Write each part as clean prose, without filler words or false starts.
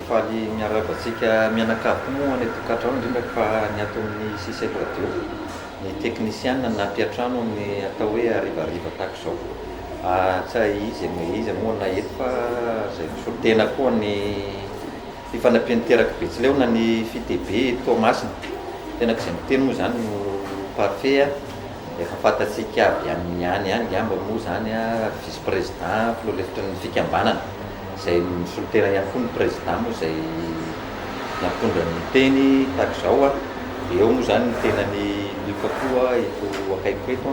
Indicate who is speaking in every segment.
Speaker 1: Faly miarahaba antsika mianakavy koa moa any an-tokantrano indrindra fa ny ato amin'ny Sicel Radio, ny teknisiana nampiantrano amin'ny atao hoe harivariva tahaka izao. Tsy hay iza na iza moa na eto fa izay misolo tena koa ny fifanampian'ny terak'i Betsileo na ny FITB Toamasina. Tena izay miteny moa izany no parfait. Efa fantatsika avy any any ihany angamba moa izany vice président filoha lefitry ny fikambanana izay misolo tena ihany koa ny président moa izay nampitondra ny teny tahaka izao a, dia eo moa izany ny tenan'i Luc koa eto akaikiko eto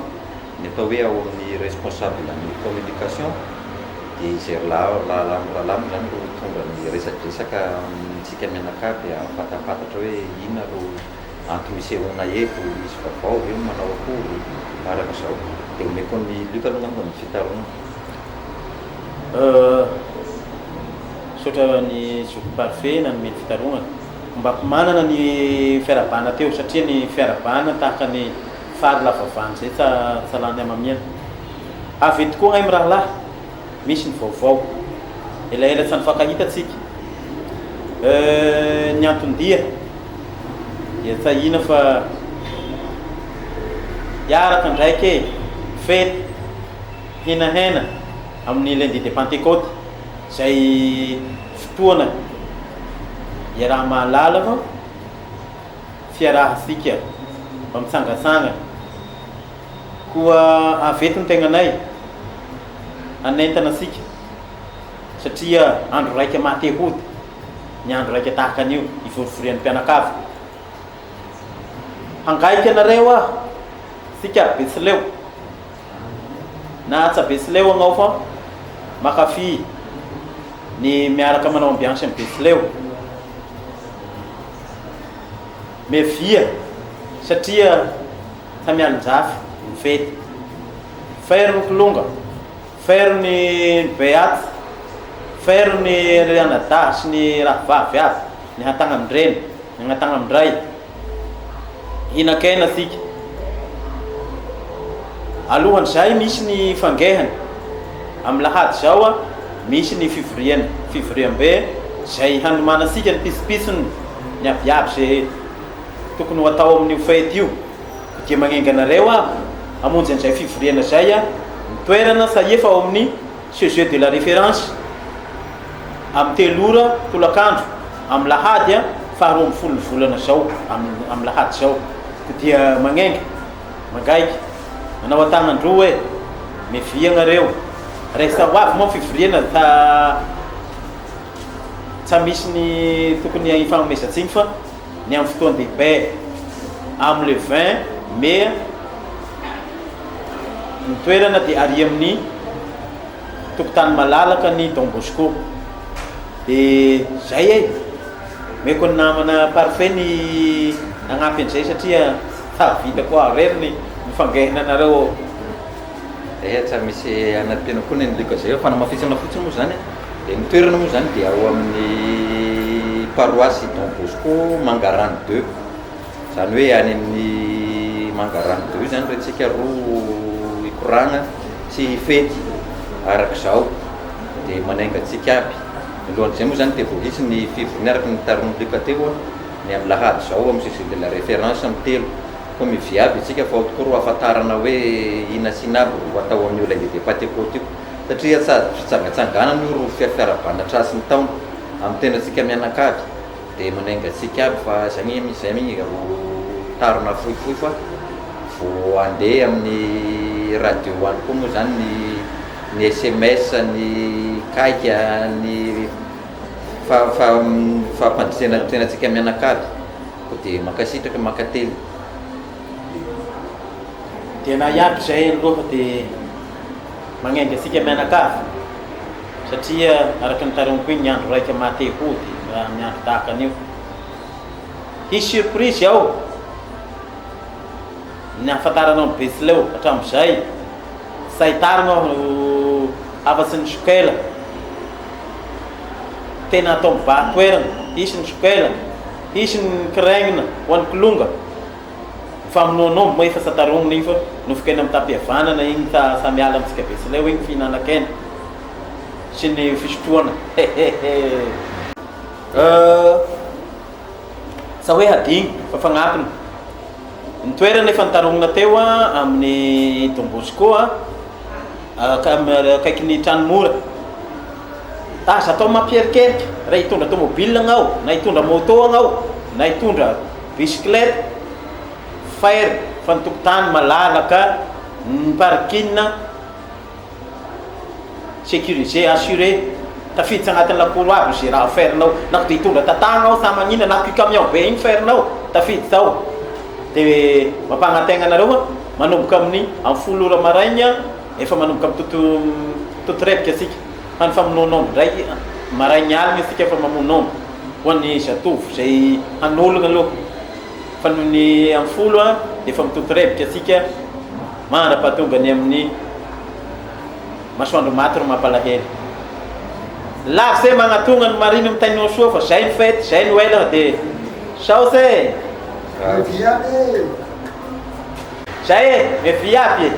Speaker 1: ny atao hoe ao amin'ny responsable ny communication dia izay rahalahy rahalahy moa izany no hitondra ny resadresaka amintsika mianakavy hahafantapantatra hoe inona no Antony isehoana eto, misy vaovao ve manao akory araka izao? Dia omeko an'i Luc aloha angamba ny fitaromana.
Speaker 2: Misaotra ny zoky Parfait nanome ny fitaromana. Ombako manana ny fiarahabana teo satria ny fiarahabana tahaka ny fary lava vany izay tsa tsa lany hamamiana. Avy eto koa ahay mirahalahy. Misy ny vaovao. Elaela tsy nifankahita tsika. Euh ny anton-dia dia tsahina fa hiaraka ndraiky e, fety, henahena amin'ny lundi de Pentecôte izay fotoana iaraha-mahalala fa fiarahantsika mba mitsangatsangana. Koa avy eto ny tegnanay hanentana antsika satria andro raika maha te hody ny andro raika tahaka an'io hivorivorian'ny mpianakavy. Hangaika anareo aho, tsika ry Betsileo na tsa Betsileo agnao fa makafy ny miaraka manao ambiance amin'ny Betsileo. Miavia satria Fa mialonjafy ny fety. Fairo ny kilonga, fairo ny beat, fairo ny ry anadahy sy ny rahavavy aby, ny hatagnan-dreny, ny hatagnan-dray. Hihinan-kena tsika. Alohan'izay misy ny fangehana. Amin'ny lahady izao misy ny fivoriana, fivoriambe izay hanomanantsika ny pitsopitsony, ny abiaby izay. Tokony ho atao amin'io fety io dia magnenga anareo aho hamonjy an'izay fivoriana izay a, ny toerana sa efa ao amin'ny CEG de la référence amin'ny telo ora tolakandro amin'ny lahady a faha 12 ny volana izao amin'ny amin'ny lahady izao ko dia magnenga mangaiky manao an-tagnan-droa e mevia agnareo rehefa ho avy moa fivoriana ta tsa misy ny tokony hifagnomezan-tsiny fa ny amin'ny fotoan-dehibe amin'ny le 20 mai ny toerana dia ary amin'ny tokotany malalaka ny Don Bosco dia zay e meko ny namana parfait ny nagnampy an'izay satria tavita koa rery ny ny fangehina anareo.
Speaker 1: Zay tsa misy anampiana koa ny an'i Luc zay, fanamafisana fotsiny moa zany. Dia ny toerana moa izany dia ao amin'ny paroasy Don Bosco Mangarano deux. Izany hoe any amin'ny Mangarano deux izany re tsika ro hikoragna sy hifety araka izao. Dia manainga antsika aby. Milohan'izay moa izany dia vao hisy ny fivoriana araka ny taronin'i Luc teo ny amin'ny lahady izao amin'ny CG de la référence amin'ny telo. Koa mivia aby isika fa ao tokoa ro ahafantarana hoe inona sy inona aby ro atao amin'io lundi de Patekoty io. Satria sady fitsangatsanganana io ro fiarahabana trasy ny taona amin'ny tenantsika mianakavy dia manainga antsika aby fa zay anie zay anie ro tarina fohifohy fa vao handeha amin'ny radio any koa moa zany ny ny sms ny kaika ny fa fa fampandrisihana ny tenantsika mianakavy koa dia mankasitraka mankatelina.
Speaker 2: Dia na iaby izay aloha dia. Magnainga antsika mianakavy satria araka ny tarihiko iny ny andro raika maha te hody raha ny andro tahaka an'io. Hisy surprise ao ny ahafantaranao ny Betsileo hatramin'izay tsy ahitarina aho afa-tsy ny sokela. Tena atao mibahan-toerana, hisy ny sokela, hisy ny kiregna ho an'ny kilonga. Ny famonoan'omby moa efa santaronina iny fa nofon-kena mitam-pihavanana iny fa samy miala amintsika betsileo iny fihinanan-kena sy ny fisotroana hehehe. Sa hoe hadigno fa fagnampiny. Ny toerana efa nitarognina teo amin'ny Don Bosco akaikin'ny trano mora. Aza atao mampierikerika raha hitondra tomobile agnao na hitondra moto agnao na hitondra bicyclette faire fa ny tokotany malalaka, ny parking. Sécurisé, assuré, tafiditra agnatin'ny lakoro aby ze raha offert-nao, na ko de hitondra tatagna ao sa magnina, na ko camion be igny offert-nao, tafiditra ao. De mampagnantegna anareo fa manomboka amin'ny amin'ny folo ora maraigna efa manomboka mitoto mitoto rebika asika, fa ny famonoana omby ndray maraigny aligna asika efa mamono omby, ho an'ny zatovo zay hanologna aloha, fa noho ny amin'ny folo de efa mitoto rebika asika. Mandra-pahatonga ny amin'ny masoandro maty ro mampalahelo. Lavitra e magnatogna ny marina mitainao soa fa zay ny fety, zay Noël fa de saotra e!
Speaker 3: Miavia aby e!
Speaker 2: Zay e! Miavia aby e!